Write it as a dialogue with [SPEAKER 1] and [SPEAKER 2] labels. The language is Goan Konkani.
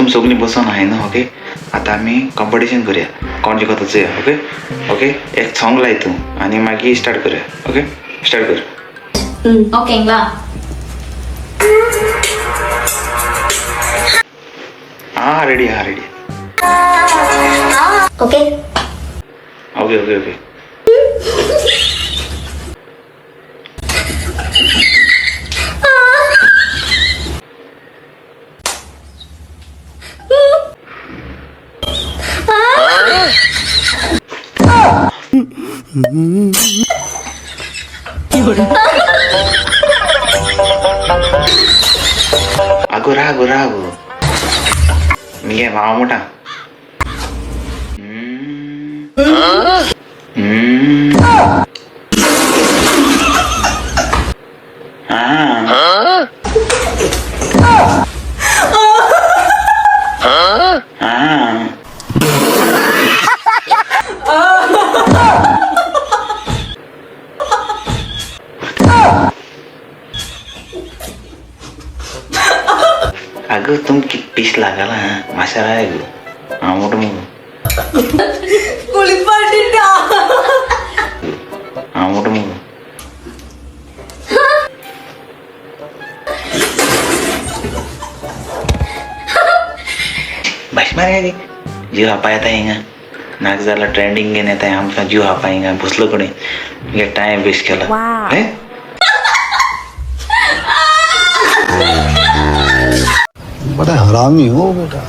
[SPEAKER 1] तुमी सगळीं बसून आहाय न्हू. ओके, आतां आमी कॉम्पिटिशन करूया, कोण जिखता चोया. ओके ओके, एक सॉंग लाय तूं आनी मागीर स्टार्ट करूया. ओके, स्टार्ट कर.
[SPEAKER 2] ஓகேங்களா?
[SPEAKER 1] आं रेडी, आं ready.
[SPEAKER 3] Okay.
[SPEAKER 1] Okay okay okay. आगो रागो रागो, मगे हांव मोठा. आ. आ. अगं तुमकी पीस लागाला माशा राय गो. हा मोठं मग. हा मोठं मग. भाशमारी जीव हापा येता हिंगा, नाक जाला ट्रेंडिंग घेन येता, आमकां जीव हापा हिंगा बसलो कडेन मागीर टायम वेस्ट केला. हे?
[SPEAKER 4] बड़ा हरामी हो बेटा.